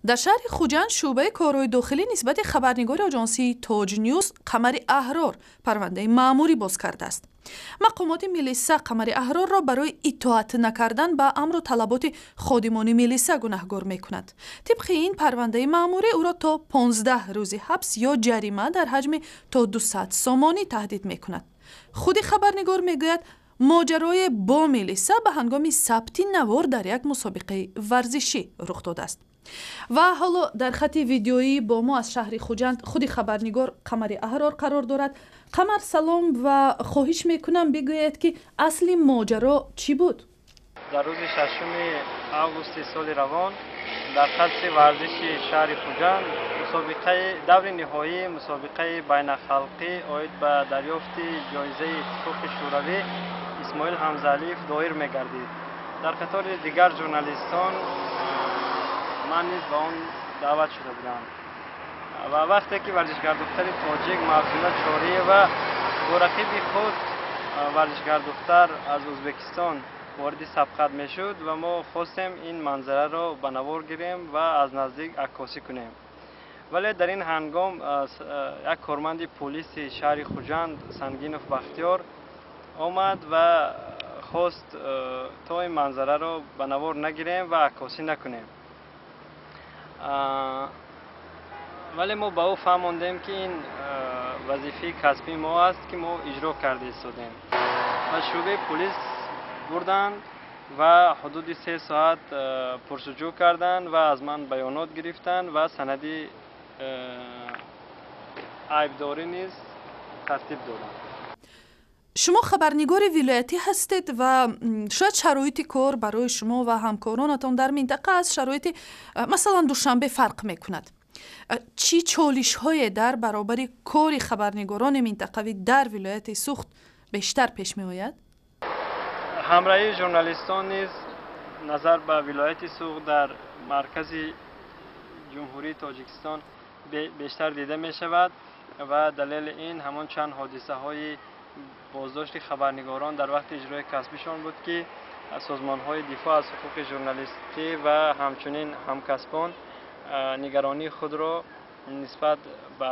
Дар шаҳри Хуҷанд шӯъбаи корҳои дохилӣ нисбати хабарнигори оҷонсии Тоҷ Ньюз Қамари Аҳрор парвандаи маъмурӣ боз кардааст. Мақомоти милиса Қамари Аҳрорро барои итоат накардан ба амру талаботи ходимони милиса гунаҳгор мекунад. Тибқи ин парвандаи маъмурӣ, ӯро то 15 рӯзи ҳабс ё ҷарима дар ҳаҷми то 200 сомонӣ таҳдид мекунад. Худи хабарнигор мегӯяд, моҷарои бо милиса ба ҳангоми сабти навор дар як мусобиқаи варзишӣ рух додааст. Ва ҳоло дар хати видеоӣ бо мо аз шаҳри Хуҷанд худи хабарнигор Қамари Аҳрор қарор дорад. Қамар, салом, ва хоҳиш мекунам, бигӯед, ки асли моҷаро чӣ буд? Дар рӯзи 6 августи соли равон дар қасри варзиши шаҳри Хуҷанд мусобиқаи даври ниҳоии мусобиқаи байнахалқӣ оид ба дарёфти ҷоизаи Иттифоқи Шӯравӣ Исмоил Ҳамзаалиев доир мегардид. Дар қатори дигар журналистон ман низ ба он даъват шуда будам ва вақте ки варзишгардухтари тоҷик Мавзуна Чориева бо рақиби худ, варзишгардухтар аз Ӯзбекистон, вориди сабқат мешуд ва мо хостем ин манзараро ба навор гирем ва аз наздик аккосӣ кунем, вале дар ин ҳангом як корманди полиси шаҳри Хуҷанд, Сангинов Бахтиёр, омад ва хост, то ин манзараро ба навор нагирем ва аккосӣ накунем. Вале мо ба ӯ фаҳмондем, ки ин вазифаи касбии мо аст, ки мо иҷро карда истодем. Ба шӯъбаи полис бурданд ва ҳудуди 3 соат пурсуҷӯ карданд ва аз ман баёнот гирифтанд ва санади айбдорӣ низ тартиб доданд. Шумо хабарнигори вилоятӣ ҳастед ва шояд шароити кор барои шумо ва ҳамкоронатон дар минтақа аз шароити, масалан, Душанбе фарқ мекунад. Чӣ чолишҳое дар баробари кори хабарнигорони минтақавӣ дар вилояти Суғд бештар пеш меояд? Ҳамроҳии журналистон низ назар ба вилояти Суғд дар маркази Ҷумҳурии Тоҷикистон бештар дида мешавад ва далели ин ҳамон чанд ҳодисаҳои боздошти хабарнигорон дар вақти иҷрои касбишон буд, ки созмонҳои дифоъ аз ҳуқуқи журналистӣ ва ҳамчунин ҳамкасбон нигаронии худро нисбат ба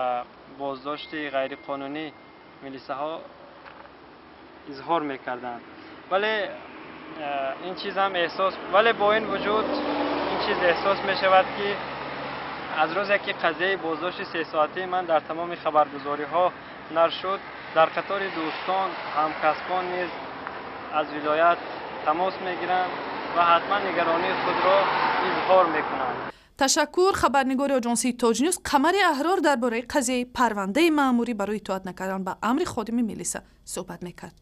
боздошти ғайриқонунӣ милисаҳо изҳор мекарданд. Вале ин чиз ҳам эҳсос, вале бо ин вуҷуд ин чиз эҳсос мешавад, ки аз рӯзе ки қазияи боздошти сесоатаи ман дар тамоми хабаргузориҳо нашр шуд, дар қатори дӯстон, ҳамкасбон низ аз вилоят тамос мегиранд ва ҳатман нигаронии худро изҳор мекунанд. Ташаккур. Хабарнигори оҷонсии Тоҷнюз Қамари Аҳрор дар бораи қазияи парвандаи маъмурӣ барои итоат накардан ба амри ходими милиса суҳбат мекард.